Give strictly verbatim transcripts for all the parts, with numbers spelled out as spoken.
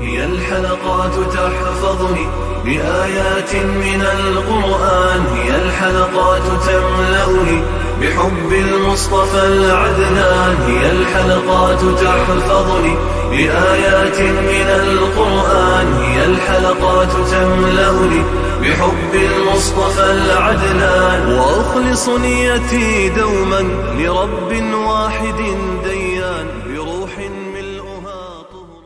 هي الحلقات تحفظني بآيات من القرآن، هي الحلقات تملأني بحب المصطفى العدنان، هي الحلقات تحفظني بآيات من القرآن، هي الحلقات تملأني بحب المصطفى العدنان، وأخلص نيتي دوما لرب واحد ديان، بروح ملؤها طهر.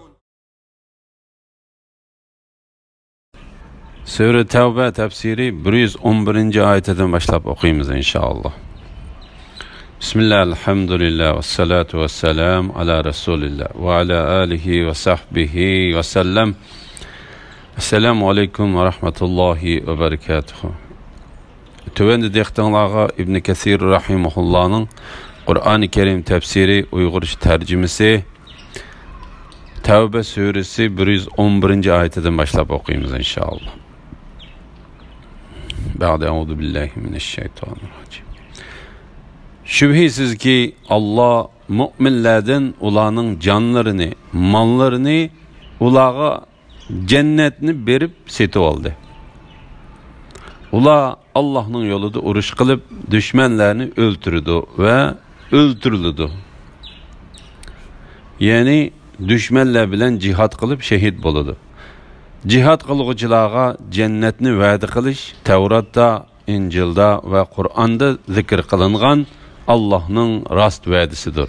سۈرە تەۋبە تەپسىرى بىر يۈز ئون بىرىنچى ئايىتىدىن باشلاپ ئوقۇيمىز، ئىنشائاللا. بىسمىللا، ئەلھەمدۇلىللا، ۋەسسالاتۇ ۋەسسالامۇ ئالا رەسۇلىللا، ۋە ئالا ئالىھى ۋە سەھبىھى ۋەسەللەم. ئەسسالامۇ ئەلەيكۇم ۋە رەھمەتۇللاھى ۋە بەرىكاتۇھۇ. تۆۋەندە دىققىتىڭلارغا ئىبنى كەسىر رەھىمەھۇللانىڭ قۇرئانى كەرىم تەپسىرى ئۇيغۇرچە تەرجىمىسى، تەۋبە سۈرىسى بىر يۈز ئون بىرىنچى ئايىتىدىن باشلاپ ئوقۇيمىز، ئىنشائاللا. بەئدە، ئەئۇزۇ بىللاھى مىنەششەيتانىررەجىم. شۈبھىسىزكى، ئاللا مۆمىنلەردىن ئۇلارنىڭ جانلىرىنى، ماللىرىنى ئۇلارغا جەننەتنى بېرىپ سېتىۋالدى. ئۇلار ئاللاھنىڭ يولىدا ئۇرۇش قىلىپ، دۈشمەنلەرنى ئۆلتۈرىدۇ ۋە ئۆلتۈرۈلىدۇ. يەنى دۈشمەنلەر بىلەن جىھاد قىلىپ شېھىت بولىدۇ. جىھاد قىلغۇچىلارغا جەننەتنى ۋەدە قىلىش تەۋراتتا، ئىنجىلدا ۋە قۇرئاندا زىكىر قىلىنغان ئاللاھنىڭ راست ۋەدىسىدۇر.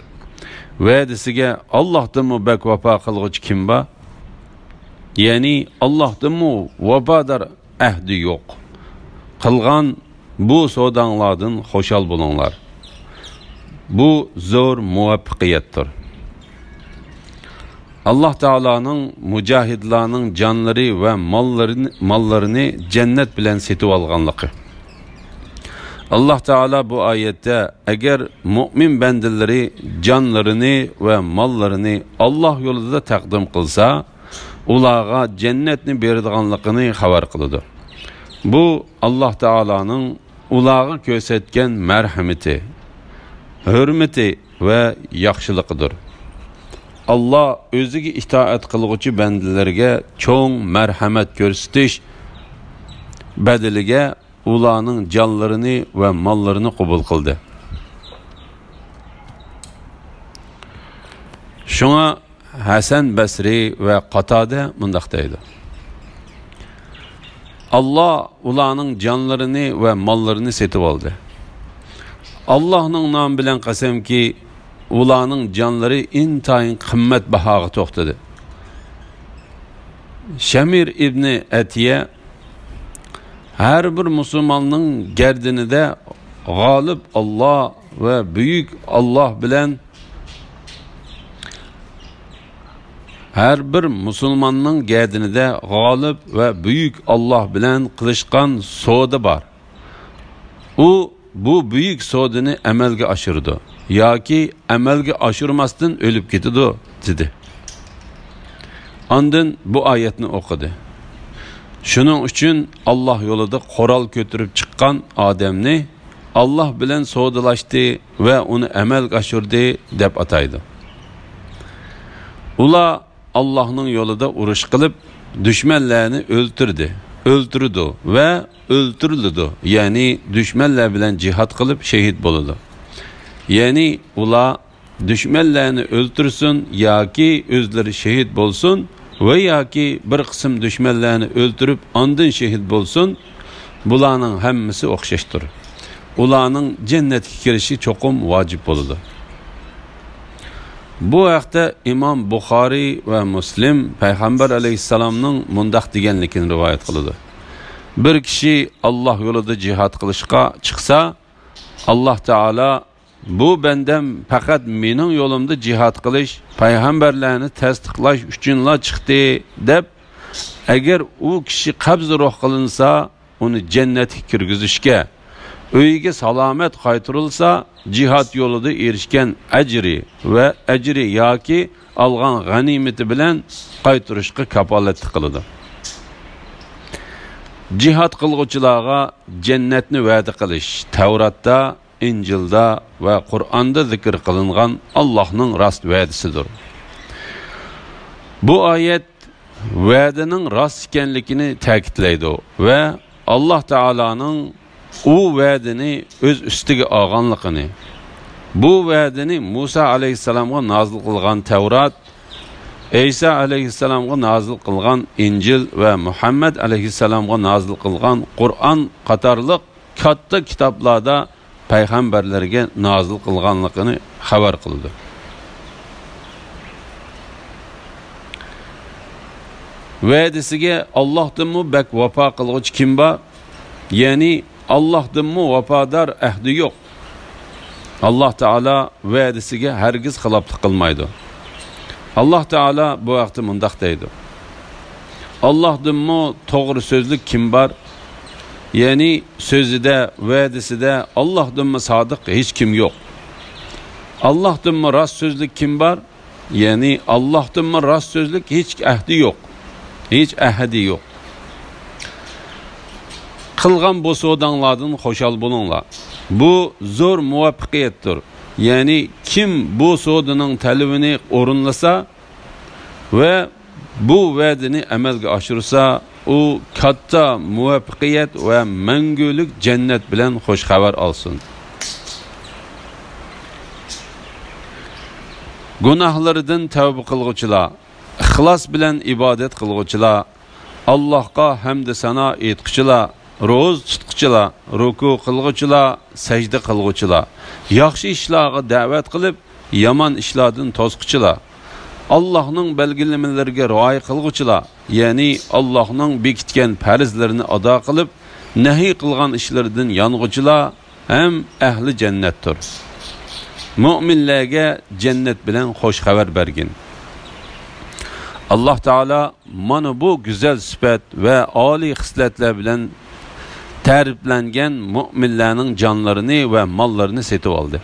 ۋەدىسىگە ئاللاھتىنمۇ بەك ۋاپا قىلغۇچى كىم بار؟ يەنى ئاللاھتىنمۇ ۋاپادار ئەھدى يوق. قىلغان بۇ سوداڭلاردىن خۇشال بولۇڭلار. بۇ زور مۇۋەپپەقىيەتتۇر. ئاللاھ تائالانىڭ مۇجاھىدلارنىڭ جانلىرى ۋە ماللىرىنى، ماللىرىنى جەننەت بىلەن سېتىۋالغانلىقى. ئاللاھ تائالا بۇ ئايەتتە، ئەگەر مۆمىن بەندىلىرى جانلىرىنى ۋە ماللىرىنى ئاللاھ يولىدا تەقدىم قىلسا، ئۇلارغا جەننەتنى بېرىدىغانلىقىنى خەۋەر قىلىدۇ. بۇ ئاللاھ تائالانىڭ ئۇلارغا كۆرسەتكەن مەرھىمىتى، ھۆرمىتى ۋە ياخشىلىقىدۇر. ئاللاھ ئۆزىگە ئىتائەت قىلغۇچى بەندىلىرىگە چوڭ مەرھەمەت كۆرسىتىش بەدىلىگە ئۇلارنىڭ جانلىرىنى ۋە ماللىرىنى قوبۇل قىلدى. شۇڭا ھەسەن بەسرى ۋە قاتادە مۇنداق دەيدۇ: ئاللاھ ئۇلارنىڭ جانلىرىنى ۋە ماللىرىنى سېتىۋالدى. ئاللاھنىڭ نامى بىلەن قەسەمكى، ئۇلارنىڭ جانلىرى ئىنتايىن قىممەت باھاغا توختىدى. شەمىر ئىبنى ئەتىيە، ھەر بىر مۇسۇلماننىڭ گەردىنىدە غالىب ئاللاھ ۋە بۈيۈك ئاللاھ بىلەن، ھەر بىر مۇسۇلماننىڭ گەردىنىدە غالىب ۋە بۈيۈك ئاللاھ بىلەن قىلىشقان سودا بار. ئۇ بۇ بۈيۈك سودىنى ئەمەلگە ئاشۇرىدۇ ياكى ئەمەلگە ئاشۇرماستىن ئۆلۈپ كېتىدۇ، دېدى. ئاندىن بۇ ئايەتنى ئوقۇدى: شۇنىڭ ئۈچۈن ئاللاھ يولىدا قورال كۆتۈرۈپ چىققان ئادەمنى ئاللاھ بىلەن سودىلاشتى ۋە ئۇنى ئەمەلگە ئاشۇردى، دەپ ئاتايدۇ. ئۇلار ئاللاھنىڭ يولىدا ئۇرۇش قىلىپ، دۈشمەنلەرنى ئۆلتۈردى، ئۆلتۈرىدۇ ۋە ئۆلتۈرۈلىدۇ، يەنى دۈشمەنلەر بىلەن جىھاد قىلىپ شېھىت بولىدۇ. يەنى ئۇلار دۈشمەنلەرنى ئۆلتۈرسۇن ياكى ئۆزلىرى شېھىت بولسۇن ۋە ياكى بىر قىسىم دۈشمەنلەرنى ئۆلتۈرۈپ ئاندىن شېھىت بولسۇن، بۇلارنىڭ ھەممىسى ئوخشاشتۇر. ئۇلارنىڭ جەننەتكە كىرىشى چوقۇم ۋاجىپ بولىدۇ. بۇ ھەقتە ئىمام بۇخارىي ۋە مۇسلىم پەيغەمبەر ئەلەيھىسسالامنىڭ مۇنداق دېگەنلىكىنى رىۋايەت قىلىدۇ: بىر كىشى ئاللاھ يولىدا جىھاد قىلىشقا چىقسا، ئاللاھ تائالا، «بۇ بەندەم پەقەت مېنىڭ يولۇمدا جىھاد قىلىش، پەيغەمبەرلەرنى تەستىقلاش ئۈچۈنلا چىقتى» دەپ، ئەگەر ئۇ كىشى قەبزى روھ قىلىنسا، ئۇنى جەننەتكە كىرگۈزۈشكە، ئۆيىگە سالامەت قايتۇرۇلسا، جىھاد يولىدا ئېرىشكەن ئەجرى ۋە ئەجرى ياكى ئالغان غەنىيمىتى بىلەن قايتۇرۇشقا كاپالەتلىك قىلىدۇ. جىھاد قىلغۇچىلارغا جەننەتنى ۋەدە قىلىش تەۋراتتا، ئىنجىلدا ۋە قۇرئاندا زىكىر قىلىنغان ئاللاھنىڭ راست ۋەدىسىدۇر. بۇ ئايەت ۋەدىنىڭ راست ئىكەنلىكىنى تەكىتلەيدۇ ۋە ئاللاھ تائالانىڭ ئۇ ۋەدىنى ئۆز ئۈستىگە ئالغانلىقىنى، بۇ ۋەدىنى مۇسا ئەلەيھىسسالامغا نازىل قىلغان تەۋرات، ئەيسا ئەلەيھىسسالامغا نازىل قىلغان ئىنجىل ۋە مۇھەممەد ئەلەيھىسسالامغا نازىل قىلغان قۇرئان قاتارلىق كاتتا كىتابلاردا پەيغەمبەرلەرگە نازىل قىلغانلىقىنى خەۋەر قىلىدۇ. ۋەدىسىگە ئاللاھتىنمۇ بەك ۋاپا قىلغۇچى كىم بار؟ يەنى ئاللاھتىنمۇ ۋاپادار ئەھدى يوق. ئاللاھ تائالا ۋەدىسىگە ھەرگىز خىلاپلىق قىلمايدۇ. ئاللاھ تائالا بۇ ھەقتە مۇنداق دەيدۇ: ئاللاھدىنمۇ توغرا سۆزلۈك كىم بار؟ يەنى سۆزىدە، ۋەدىسىدە ئاللاھدىنمۇ سادىق ھېچ كىم يوق. ئاللاھدىنمۇ راست سۆزلۈك كىم بار؟ يەنى ئاللاھتىنمۇ راست سۆزلۈك ھېچ ئەھدى يوق. ھېچ ئەھدى يوق. قىلغان بۇ سوداڭلاردىن خۇشال بولۇڭلار. بۇ زور مۇۋەپپەقىيەتتۇر. يەنى كىم بۇ سودىنىڭ تەلىپىنى ئورۇنلىسا ۋە بۇ ۋەدىنى ئەمەلگە ئاشۇرسا، ئۇ كاتتا مۇۋەپپەقىيەت ۋە مەڭگۈلۈك جەننەت بىلەن خۇش خەۋەر ئالسۇن. گۇناھلىرىدىن تەۋبە قىلغۇچىلار، ئىخلاس بىلەن ئىبادەت قىلغۇچىلار، ئاللاھقا ھەمدۇ سانا ئېيتقۇچىلار، روزا تۇتقۇچىلار، رۇكۇ قىلغۇچىلار، سەجدە قىلغۇچىلار، ياخشى ئىشلارغا دەۋەت قىلىپ، يامان ئىشلاردىن توسقۇچىلار، ئاللاھنىڭ بەلگىلىمىلىرىگە رىئايە قىلغۇچىلار، يەنى ئاللاھنىڭ بېكىتكەن پەرزلىرىنى ئادا قىلىپ، نەھى قىلغان ئىشلىرىدىن يانغۇچىلار ھەم ئەھلى جەننەتتۇر. مۆمىنلەرگە جەننەت بىلەن خۇش خەۋەر بەرگىن. ئاللاھ تائالا مانا بۇ گۈزەل سۈپەت ۋە ئالىي خىسلەتلەر بىلەن تەرىپلەنگەن مۆمىنلەرنىڭ جانلىرىنى ۋە ماللىرىنى سېتىۋالدى.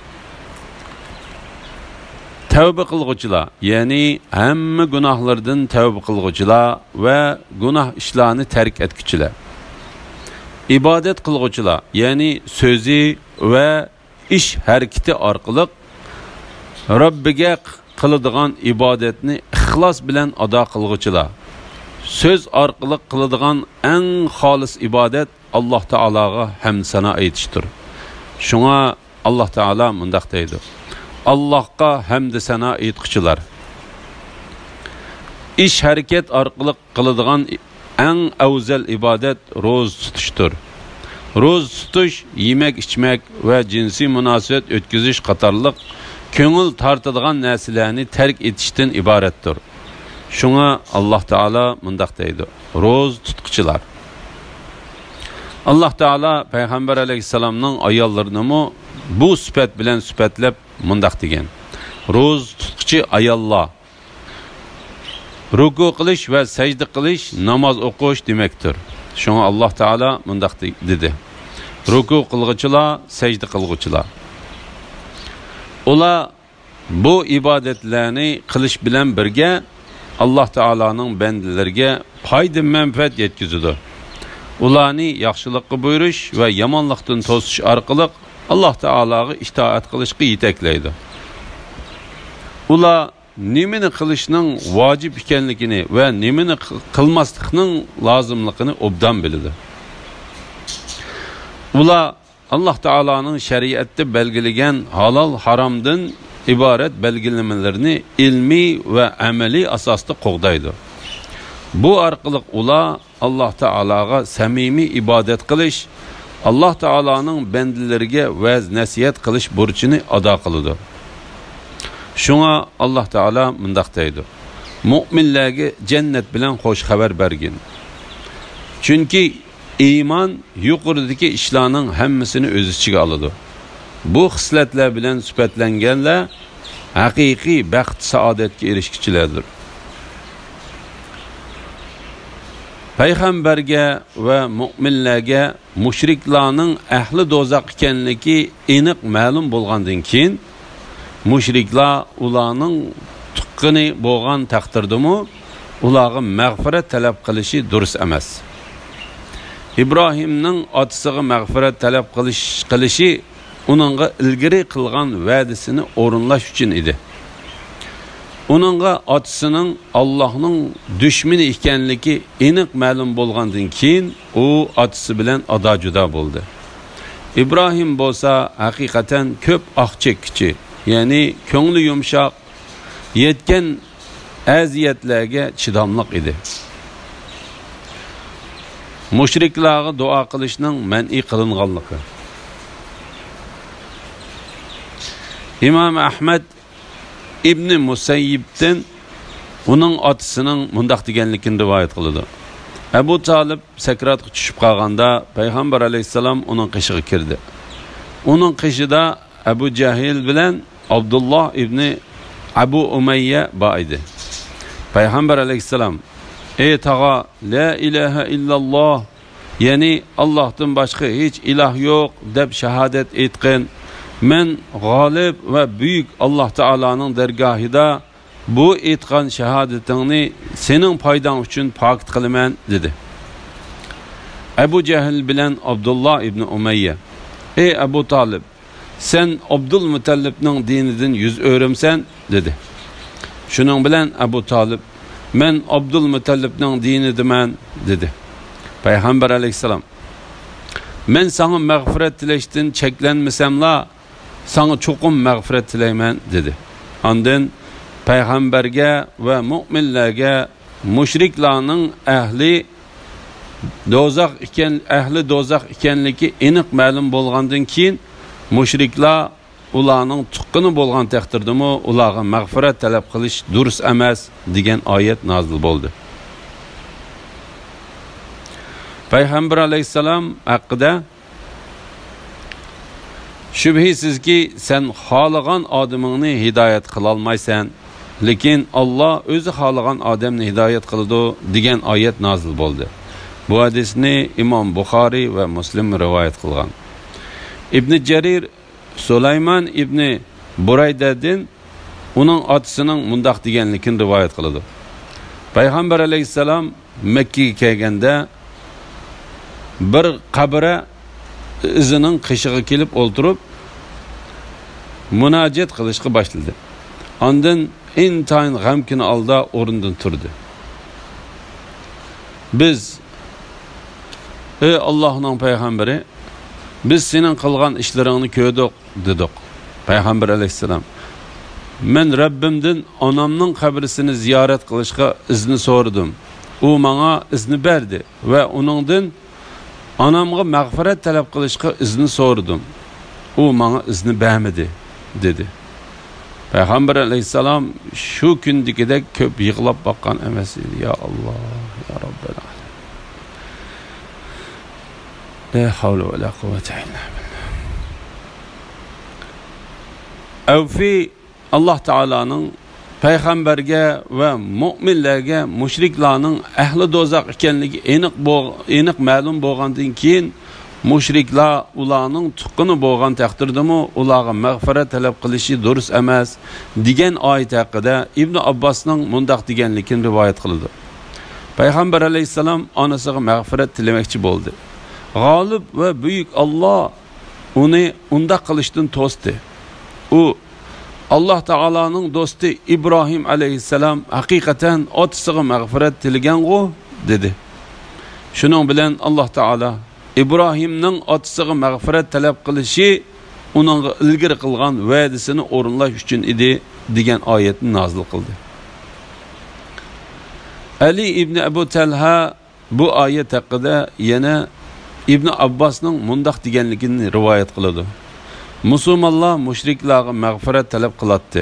تەۋبە قىلغۇچىلار، يەنى ھەممە گۇناھلىرىدىن تەۋبە قىلغۇچىلار ۋە گۇناھ ئىشلارنى تەرك ئەتكۈچىلەر. ئىبادەت قىلغۇچىلار، يەنى سۆزى ۋە ئىش ھەرىكىتى ئارقىلىق رەببىگە قىلىدىغان ئىبادەتنى ئىخلاس بىلەن ئادا قىلغۇچىلار. سۆز ئارقىلىق قىلىدىغان ئەڭ خالىس ئىبادەت ئاللاھ تائالاغا ھەمدۇ سانا ئېيتىشتۇر. شۇڭا ئاللاھ تائالا مۇنداق دەيدۇ: ئاللاھقا ھەمدۇ سانا ئېيتقۇچىلار. ئىش ھەرىكەت ئارقىلىق قىلىدىغان ئەڭ ئەۋزەل ئىبادەت روزا تۇتۇشتۇر. روزا تۇتۇش يېمەك-ئىچمەك ۋە جىنسىي مۇناسىۋەت ئۆتكۈزۈش قاتارلىق كۆڭۈل تارتىدىغان نەرسىلەرنى تەرك ئېتىشتىن ئىبارەتتۇر. شۇڭا ئاللاھ تائالا مۇنداق دەيدۇ: روزا تۇتقۇچىلار. ئاللاھ تائالا پەيغەمبەر ئەلەيھىسسالامنىڭ ئاياللىرىنىمۇ بۇ سۈپەت بىلەن سۈپەتلەپ مۇنداق دېگەن: روزا تۇتقۇچى ئاياللار، رۇكۇ قىلىش ۋە سەجدە قىلىش ناماز ئوقۇش دېمەكتۇر. شۇڭا ئاللاھ تائالا مۇنداق دې-، دېدى: رۇكۇ قىلغۇچىلار، سەجدە قىلغۇچىلار. ئۇلار بۇ ئىبادەتلەرنى قىلىش بىلەن بىرگە، ئاللاھ تائالانىڭ بەندىلىرىگە پايدا-مەنپەئەت يەتكۈزىدۇ. ئۇلارنى ياخشىلىققا بۇيرۇش ۋە يامانلىقتىن توسۇش ئارقىلىق ئاللاھ تائالاغا ئىتائەت قىلىشقا يېتەكلەيدۇ. ئۇلار نېمىنى قىلىشنىڭ ۋاجىپ ئىكەنلىكىنى ۋە نېمىنى قىلماسلىقنىڭ لازىملىقىنى ئوبدان بىلىدۇ. ئۇلار ئاللاھ تائالانىڭ شەرىئەتتە بەلگىلىگەن ھالال-ھارامدىن ئىبارەت بەلگىلىمىلىرىنى ئىلمىي ۋە ئەمەلىي ئاساستا قوغدايدۇ. بۇ ئارقىلىق ئۇلار ئاللاھ تائالاغا سەمىمىي ئىبادەت قىلىش، ئاللاھ تائالانىڭ بەندىلىرىگە ۋەز-نەسىھەت قىلىش بۇرچىنى ئادا قىلىدۇ. شۇڭا ئاللاھ تائالا مۇنداق دەيدۇ: مۆمىنلەرگە جەننەت بىلەن خۇش خەۋەر بەرگىن. چۈنكى ئىمان يۇقىرىدىكى ئىشلارنىڭ ھەممىسىنى ئۆز ئىچىگە ئالىدۇ. بۇ خىسلەتلەر بىلەن سۈپەتلەنگەنلەر ھەقىقىي بەخت-سائادەتكە ئېرىشكۈچىلەردۇر. پەيغەمبەرگە ۋە مۆمىنلەرگە مۇشرىكلارنىڭ ئەھلى دوزاخ ئىكەنلىكى ئېنىق مەلۇم بولغاندىن كېيىن، مۇشرىكلار ئۇلارنىڭ تۇغقىنى بولغان تەقدىردىمۇ، ئۇلارغا مەغپىرەت تەلەپ قىلىشى دۇرۇس ئەمەس. ئىبراھىمنىڭ ئاتىسىغا مەغپىرەت تەلەپ قىلىش، قىلىشى ئۇنىڭغا ئىلگىرى قىلغان ۋەدىسىنى ئورۇنلاش ئۈچۈن ئىدى. ئۇنىڭغا ئاتىسىنىڭ ئاللاھنىڭ دۈشمىنى ئىكەنلىكى ئېنىق مەلۇم بولغاندىن كېيىن، ئۇ ئاتىسى بىلەن ئادا-جۇدا بولدى. ئىبراھىم بولسا ھەقىقەتەن كۆپ ئاھ چەككۈچى، يەنى كۆڭلى يۇمشاق، يەتكەن ئەزىيەتلەرگە چىداملىق ئىدى. مۇشرىكلارغا دۇئا قىلىشنىڭ مەنئى قىلىنغانلىقى. ئىمام ئەھمەد ئىبنى مۇسەييىبتىن ئۇنىڭ ئاتىسىنىڭ مۇنداق دېگەنلىكىنى رىۋايەت قىلىدۇ. ئەبۇ تالىپ سەكراتقا چۈشۈپ قالغاندا، پەيغەمبەر ئەلەيھىسسالام ئۇنىڭ قېشىغا كىردى. ئۇنىڭ قېشىدا ئەبۇ جەھىل بىلەن ئابدۇللا ئىبنى ئەبۇ ئۇمەييە بار ئىدى. پەيغەمبەر ئەلەيھىسسالام، «ئەي تاغا، لا ئىلاھە ئىللاللا، يەنى ئاللاھتىن باشقا ھېچ ئىلاھ يوق دەپ شاھادەت ئېيتقىن. مەن غالىب ۋە بۈيۈك ئاللاھ تائالانىڭ دەرگاھىدا بۇ ئېيتقان شاھادىتىڭنى سېنىڭ پايداڭ ئۈچۈن پاكىت قىلىمەن» دېدى. ئەبۇ جەھىل بىلەن ئابدۇللا ئىبنى ئۇمەييە، «ئەي ئەبۇ تالىپ، سەن ئابدۇلمۇتەللىپنىڭ دىنىدىن يۈز ئۆرۈمسەن؟» دېدى. شۇنىڭ بىلەن ئەبۇ تالىپ، «مەن ئابدۇلمۇتەللىپنىڭ دىنىدىمەن» دېدى. پەيغەمبەر ئەلەيھىسسالام، «مەن ساڭا مەغپىرەت تىلەشتىن چەكلەنمىسەملا، ساڭا چوقۇم مەغپىرەت تىلەيمەن» دېدى. ئاندىن پەيغەمبەرگە ۋە مۆمىنلەرگە مۇشرىكلارنىڭ ئەھلى دوزاخ ئىكەن، ئەھلى دوزاخ ئىكەنلىكى ئېنىق مەلۇم بولغاندىن كېيىن، مۇشرىكلار ئۇلارنىڭ تۇغقىنى بولغان تەقدىردىمۇ ئۇلارغا مەغپىرەت تەلەپ قىلىش دۇرۇس ئەمەس دېگەن ئايەت نازىل بولدى. پەيغەمبەر ئەلەيھىسسالام ھەققىدە، «شۈبھىسىزكى، سەن خالىغان ئادىمىڭنى ھىدايەت قىلالمايسەن، لېكىن ئاللا ئۆزى خالىغان ئادەمنى ھىدايەت قىلىدۇ» دېگەن ئايەت نازىل بولدى. بۇ ھەدىسنى ئىمام بۇخارىي ۋە مۇسلىم رىۋايەت قىلغان. ئىبنى جەرىر سۇلايمان ئىبنى بۇرەيدەدىن ئۇنىڭ ئاتىسىنىڭ مۇنداق دېگەنلىكىنى رىۋايەت قىلىدۇ. پەيغەمبەر ئەلەيھىسسالام مەككىگە كەلگەندە، بىر قەبرە ئىزىنىڭ قېشىغا كېلىپ ئولتۇرۇپ، مۇناجەت قىلىشقا باشلىدى. ئاندىن ئىنتايىن غەمكىن ھالدا ئورنىدىن تۇردى. بىز، ئەي ئاللاھنىڭ پەيغەمبىرى، بىز سېنىڭ قىلغان ئىشلىرىڭنى كۆردۇق، دېدۇق. پەيغەمبەر ئەلەيھىسسالام، مەن رەببىمدىن ئانامنىڭ قەبرىسىنى زىيارەت قىلىشقا ئىزنى سورىدىم. ئۇ ماڭا ئىزنى بەردى ۋە ئۇنىڭدىن ئانامغا مەغپىرەت تەلەپ قىلىشقا ئىزنى سورىدىم. ئۇ ماڭا ئىزنى بەرمىدى، دېدى. پەيغەمبەر ئەلەيھىسسالام شۇ كۈندىكىدەك كۆپ يىغلاپ باققان ئەمەس ئىدى. يا ئاللا، يا رەببەل ئالەمىن. لا ھەۋلە ۋە لا قۇۋۋەتە ئىللا بىللا. ئەۋفى، ئاللا تائالانىڭ پەيغەمبەرگە ۋە مۆمىنلەرگە مۇشرىكلارنىڭ ئەھلى دوزاخ ئىكەنلىكى ئېنىق بو-، ئېنىق مەلۇم بولغاندىن كېيىن، مۇشرىكلار ئۇلارنىڭ تۇغقىنى بولغان تەقدىردىمۇ ئۇلارغا مەغپىرەت تەلەپ قىلىشى دۇرۇس ئەمەس، دېگەن ئايەت ھەققىدە ئىبنى ئابباسنىڭ مۇنداق دېگەنلىكىنى رىۋايەت قىلىدۇ. پەيغەمبەر ئەلەيھىسسالام ئانىسىغا مەغپىرەت تىلىمەكچى بولدى. غالىب ۋە بۈيۈك ئاللا ئۇنى ئۇنداق قىلىشتىن توستى. ئۇ، «ئاللا تائالانىڭ دوستى ئىبراھىم ئەلەيھىسسالام ھەقىقەتەن ئاتىسىغا مەغپىرەت تىلىگەنغۇ؟» دېدى. شۇنىڭ بىلەن ئاللا تائالا ئىبراھىمنىڭ ئاتىسىغا مەغپىرەت تەلەپ قىلىشى ئۇنىڭغا ئىلگىرى قىلغان ۋەدىسىنى ئورۇنلاش ئۈچۈن ئىدى، دېگەن ئايەتنى نازىل قىلدى. ئەلى ئىبنى ئەبۇ تەلھە بۇ ئايەت ھەققىدە يەنە ئىبنى ئابباسنىڭ مۇنداق دېگەنلىكىنى رىۋايەت قىلىدۇ. مۇسۇلمانلار مۇشرىكلارغا مەغپىرەت تەلەپ قىلاتتى.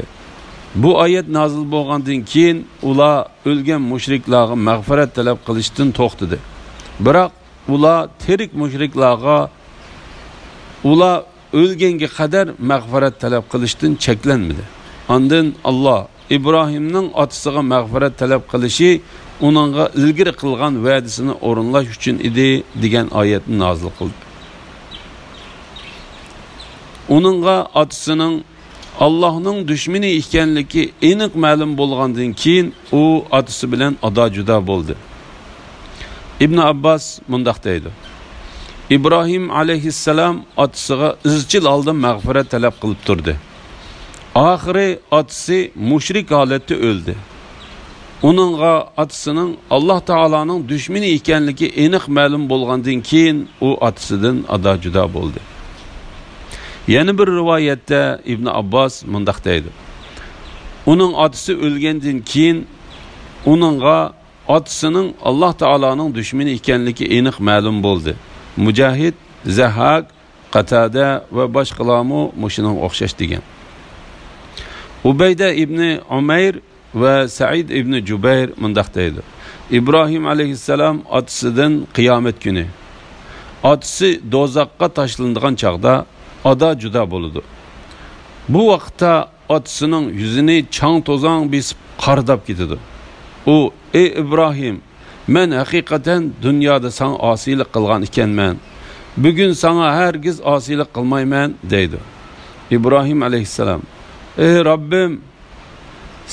بۇ ئايەت نازىل بولغاندىن كېيىن، ئۇلار ئۆلگەن مۇشرىكلارغا مەغپىرەت تەلەپ قىلىشتىن توختىدى. بىراق ئۇلار تىرىك مۇشرىكلارغا، ئۇلار ئۆلگەنگە قەدەر مەغپىرەت تەلەپ قىلىشتىن چەكلەنمىدى. ئاندىن ئاللا ئىبراھىمنىڭ ئاتىسىغا مەغپىرەت تەلەپ قىلىشى ئۇنىڭغا ئىلگىرى قىلغان ۋەدىسىنى ئورۇنلاش ئۈچۈن ئىدى، دېگەن ئايەتنى نازىل قىلدى. ئۇنىڭغا ئاتىسىنىڭ ئاللاھنىڭ دۈشمىنى ئىكەنلىكى ئېنىق مەلۇم بولغاندىن كېيىن، ئۇ ئاتىسى بىلەن ئادا-جۇدا بولدى. ئىبنى ئابباس مۇنداق دەيدۇ، ئىبراھىم ئەلەيھىسسالام ئاتىسىغا ئىزچىل ھالدا مەغپىرەت تەلەپ قىلىپ تۇردى. ئاخىرى ئاتىسى مۇشرىك ھالەتتە ئۆلدى. ئۇنىڭغا ئاتىسىنىڭ ئاللاھ تائالانىڭ دۈشمىنى ئىكەنلىكى ئېنىق مەلۇم بولغاندىن كېيىن، ئۇ ئاتىسىدىن ئادا-جۇدا بولدى. يەنە بىر رىۋايەتتە ئىبنى ئابباس مۇنداق دەيدۇ: ئۇنىڭ ئاتىسى ئۆلگەندىن كېيىن، ئۇنىڭغا ئاتىسىنىڭ ئاللاھ تائالانىڭ دۈشمىنى ئىكەنلىكى ئېنىق مەلۇم بولدى. مۇجاھىد، زەھھاك، قاتادە ۋە باشقىلارمۇ مۇشۇنىڭغا ئوخشاش دېگەن. ئۇبەيدە ئىبنى ئۇمەير ۋە سەئىد ئىبنى جۇبەير مۇنداق دەيدۇ: ئىبراھىم ئەلەيھىسسالام ئاتىسىدىن قىيامەت كۈنى، ئاتىسى دوزاخقا تاشلىنىدىغان چاغدا ئادا-جۇدا بولىدۇ. بۇ ۋاقىتتا ئاتىسىنىڭ يۈزىنى چاڭ-توزان بېسىپ قارىداپ كېتىدۇ. ئۇ: ئەي ئىبراھىم، مەن ھەقىقەتەن دۇنيادا ساڭا ئاسىيلىق قىلغان ئىكەنمەن. بۈگۈن ساڭا ھەرگىز ئاسىيلىق قىلمايمەن، دەيدۇ. ئىبراھىم ئەلەيھىسسالام: ئەي رەببىم،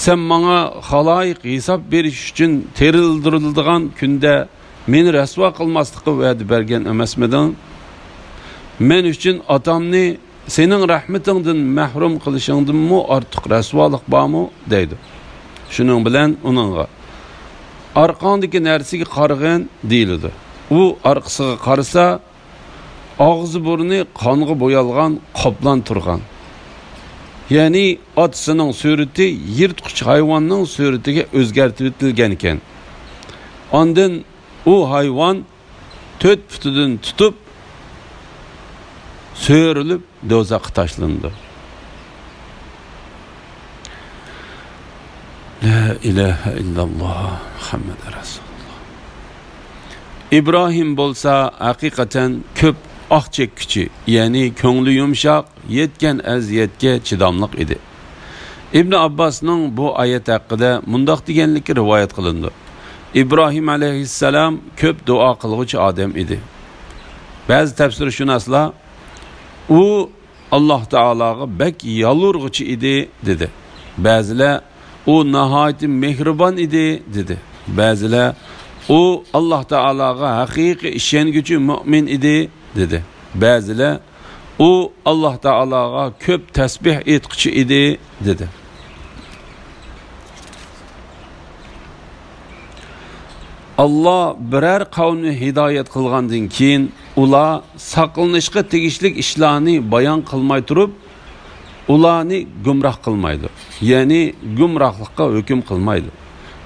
سەن ماڭا خالايىق ھېساب بېرىش ئۈچۈن تىرىلدۈرۈلىدىغان كۈندە مېنى رەسۋا قىلماسلىققا ۋەدە بەرگەن ئەمەسمىدىڭ؟ مەن ئۈچۈن ئاتامنى سېنىڭ رەھمىتىڭدىن مەھرۇم قىلىشىڭدىنمۇ ئارتۇق رەسۋالىق بارمۇ؟ دەيدۇ. شۇنىڭ بىلەن ئۇنىڭغا: ئارقاڭدىكى نەرسىگە قارىغىن، دېيىلىدۇ. ئۇ ئارقىسىغا قارىسا، ئاغزى-بۇرنى قانغا بويالغان قاپلان تۇرغان. يەنى ئاتىسىنىڭ سۈرىتى يىرتقۇچ ھايۋاننىڭ سۈرىتىگە ئۆزگەرتىۋېتىلگەنىكەن. ئاندىن ئۇ ھايۋان تۆت پۇتىدىن تۇتۇپ، سۆرىلىپ دوزاخقا تاشلىنىدۇ. لا ئىلاھە ئىللاللاھ، مۇھەممەد رەسۇلۇللاھ. ئىبراھىم بولسا ھەقىقەتەن كۆپ ئاھ چەككۈچى، يەنى كۆڭلى يۇمشاق، يەتكەن ئەزىيەتكە چىداملىق ئىدى. ئىبنى ئابباسنىڭ بۇ ئايەت ھەققىدە مۇنداق دېگەنلىكى رىۋايەت قىلىنىدۇ: ئىبراھىم ئەلەيھىسسالام كۆپ دۇئا قىلغۇچى ئادەم ئىدى. بەزى تەپسىرشۇناسلار، ئۇ ئاللاھ تائالاغا بەك يالۋۇرغۇچى ئىدى، دېدى. بەزىلەر، ئۇ ناھايىتى مېھرىبان ئىدى، دېدى. بەزىلەر، ئۇ ئاللاھ تائالاغا ھەقىقىي ئىشەنگۈچى مۆمىن ئىدى، دېدى. بەزىلەر، ئۇ ئاللاھ تائالاغا كۆپ تەسبىھ ئېيتقۇچى ئىدى، دېدى. ئاللاھ بىرەر قەۋمنى ھىدايەت قىلغاندىن كېيىن، ئۇلار ساقلىنىشقا تېگىشلىك ئىشلارنى بايان قىلماي تۇرۇپ، ئۇلارنى گۇمراھ قىلمايدۇ، يەنى گۇمراھلىققا ھۆكۈم قىلمايدۇ.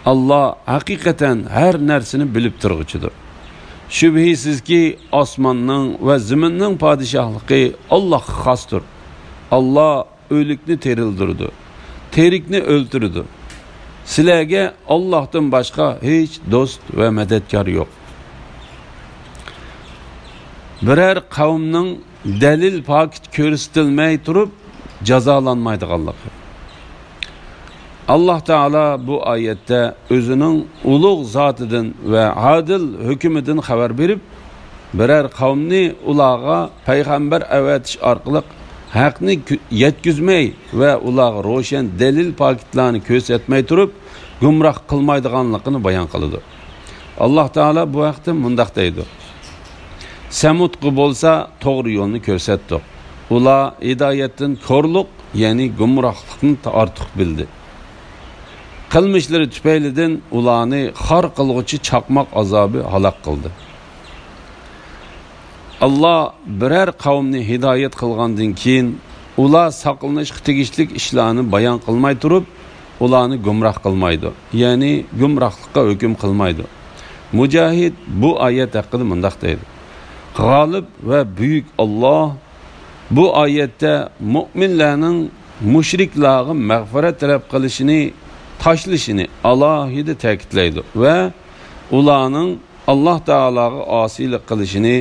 ئاللاھ ھەقىقەتەن ھەر نەرسىنى بىلىپ تۇرغۇچىدۇر. شۈبھىسىزكى، ئاسماننىڭ ۋە زېمىننىڭ پادىشاھلىقى ئاللاھقا خاستۇر. ئاللاھ ئۆلۈكنى تىرىلدۈرىدۇ، تىرىكنى ئۆلتۈرىدۇ. سىلەرگە ئاللاھتىن باشقا ھېچ دوست ۋە مەدەتكار يوق. بىرەر قەۋمنىڭ دەلىل پاكىت كۆرسىتىلمەي تۇرۇپ جازالانمايدىغانلىقى. ئاللاھ تائالا بۇ ئايەتتە ئۆزىنىڭ ئۇلۇغ زاتىدىن ۋە ئادىل ھۆكمىدىن خەۋەر بېرىپ، بىرەر قەۋمنى ئۇلارغا پەيغەمبەر ئەۋەتىش ئارقىلىق ھەقنى كۆ-، يەتكۈزمەي ۋە ئۇلارغا روشەن دەلىل پاكىتلارنى كۆرسەتمەي تۇرۇپ، گۇمراھ قىلمايدىغانلىقىنى بايان قىلىدۇ. ئاللاھ تائالا بۇ ھەقتە مۇنداق دەيدۇ: سەمۇدقا بولسا توغرا يولنى كۆرسەتتۇق. ئۇلار ھىدايەتتىن كورلۇق، يەنى گۇمراھلىقنى ئارتۇق بىلدى. قىلمىشلىرى تۈپەيلىدىن ئۇلارنى خار قىلغۇچى چاقماق ئازابى ھالاك قىلدى. ئاللاھ بىرەر قەۋمنى ھىدايەت قىلغاندىن كېيىن، ئۇلار ساقلىنىشقا تېگىشلىك ئىشلارنى بايان قىلماي تۇرۇپ، ئۇلارنى گۇمراھ قىلمايدۇ، يەنى گۇمراھلىققا ھۆكۈم قىلمايدۇ. مۇجاھىد بۇ ئايەت ھەققىدە مۇنداق دەيدۇ: غالىب ۋە بۈيۈك ئاللاھ بۇ ئايەتتە مۆمىنلەرنىڭ مۇشرىكلارغا مەغپىرەت تەلەپ قىلىشىنى تاشلىشىنى ئالاھىدە تەكىتلەيدۇ ۋە ئۇلارنىڭ ئاللاھ تائالاغا ئاسىيلىق قىلىشىنى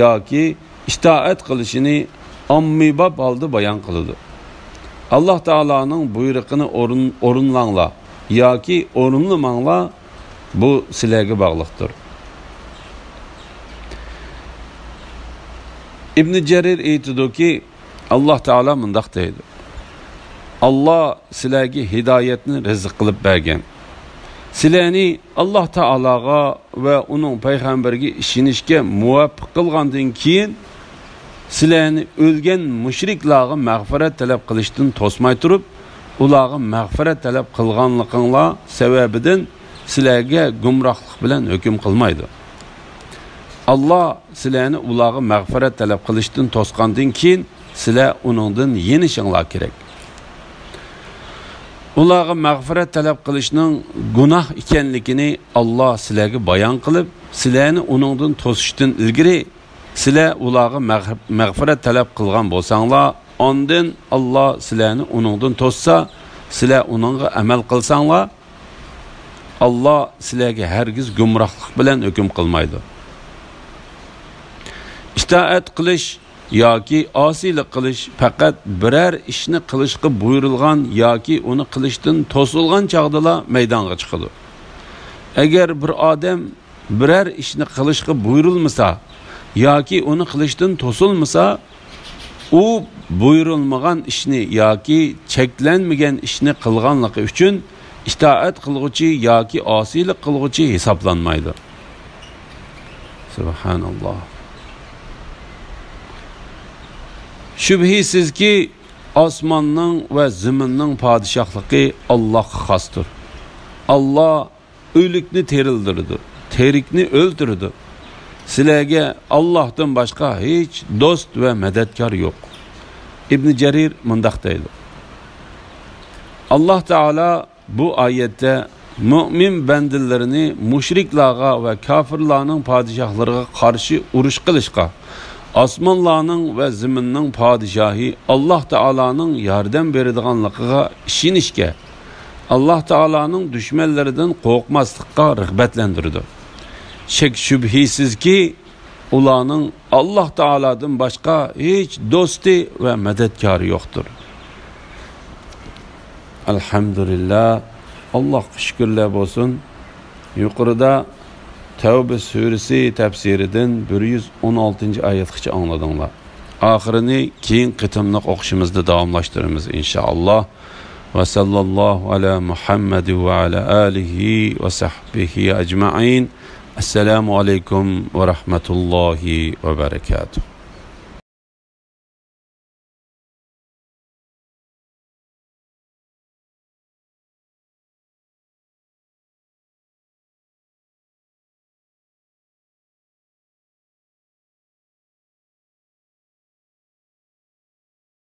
ياكى ئىتائەت قىلىشىنى ئاممىباب ھالدا بايان قىلىدۇ. ئاللاھ تائالانىڭ بۇيرۇقىنى ئورۇن-، ئورۇنلاڭلار ياكى ئورۇنلىماڭلار، بۇ سىلەرگە باغلىقتۇر. ئىبنى جەرىر ئېيتىدۇكى، ئاللاھ تائالا مۇنداق دەيدۇ: ئاللاھ سىلەرگە ھىدايەتنى رىزىق قىلىپ بەرگەن. سىلەرنى ئاللاھ تائالاغا ۋە ئۇنىڭ پەيغەمبىرىگە ئىشىنىشكە مۇۋەپپەق قىلغاندىن كېيىن، سىلەرنى ئۆلگەن مۇشرىكلارغا مەغپىرەت تەلەپ قىلىشتىن توسماي تۇرۇپ، ئۇلارغا مەغپىرەت تەلەپ قىلغانلىقىڭلار سەۋەبىدىن سىلەرگە گۇمراھلىق بىلەن ھۆكۈم قىلمايدۇ. ئاللا سىلەرنى ئۇلارغا مەغپىرەت تەلەپ قىلىشتىن توسقاندىن كېيىن، سىلەر ئۇنىڭدىن يېنىشىڭلار كېرەك. ئۇلارغا مەغپىرەت تەلەپ قىلىشنىڭ گۇناھ ئىكەنلىكىنى ئاللا سىلەرگە بايان قىلىپ، سىلەرنى ئۇنىڭدىن توسۇشتىن ئىلگىرى، سىلەر ئۇلارغا مەغ-، مەغپىرەت تەلەپ قىلغان بولساڭلار، ئاندىن ئاللا سىلەرنى ئۇنىڭدىن توسسا، سىلەر ئۇنىڭغا ئەمەل قىلساڭلار، ئاللا سىلەرگە ھەرگىز گۇمراھلىق بىلەن ھۆكۈم قىلمايدۇ. ئىتائەت قىلىش ياكى ئاسىيلىق قىلىش پەقەت بىرەر ئىشنى قىلىشقا بۇيرۇلغان ياكى ئۇنى قىلىشتىن توسۇلغان چاغدىلا مەيدانغا چىقىدۇ. ئەگەر بىر ئادەم بىرەر ئىشنى قىلىشقا بۇيرۇلمىسا ياكى ئۇنى قىلىشتىن توسۇلمىسا، ئۇ بۇيرۇلمىغان ئىشنى ياكى چەكلەنمىگەن ئىشنى قىلغانلىقى ئۈچۈن ئىتائەت قىلغۇچى ياكى ئاسىيلىق قىلغۇچى ھېسابلانمايدۇ. سۇبھاناللا. شۈبھىسىزكى، ئاسماننىڭ ۋە زېمىننىڭ پادىشاھلىقى ئاللاھقا خاستۇر. ئاللا ئۆلۈكنى تىرىلدۈرىدۇ، تىرىكنى ئۆلتۈرىدۇ. سىلەرگە ئاللاھتىن باشقا ھېچ دوست ۋە مەدەتكار يوق. ئىبنى جەرىر مۇنداق دەيدۇ: ئاللاھ تائالا بۇ ئايەتتە مۆمىن بەندىلىرىنى مۇشرىكلارغا ۋە كاپىرلارنىڭ پادىشاھلىرىغا قارشى ئۇرۇش قىلىشقا، ئاسمانلارنىڭ ۋە زېمىننىڭ پادىشاھى ئاللاھ تائالانىڭ ياردەم بېرىدىغانلىقىغا ئىشىنىشكە، ئاللاھ تائالانىڭ دۈشمەنلىرىدىن قورقماسلىققا رىغبەتلەندۈرىدۇ. شەك-شۈبھىسىزكى، ئۇلارنىڭ ئاللاھ تائالادىن باشقا ھېچ دوستى ۋە مەدەتكارى يوقتۇر. ئەلھەمدۇلىللا، ئاللاھقا شۈكۈرلەر بولسۇن. يۇقىرىدا تەۋبە سۈرىسى تەپسىرىدىن بىر يۈز ئون ئالتىنچى ئايەتكىچە ئاڭلىدىڭلار. ئاخىرىنى كېيىنكى قېتىملىق ئوقۇشىمىزدا داۋاملاشتۇرىمىز، ئىنشائاللاھ. ۋە ساللاللاھۇ ئەلا مۇھەممەد ۋە ئەلا ئالىھى ۋە سەھبىھى ئەجمەئىن. ئەسسالامۇ ئەلەيكۇم ۋە رەھمەتۇللاھى ۋە بەرەكاتۇھ.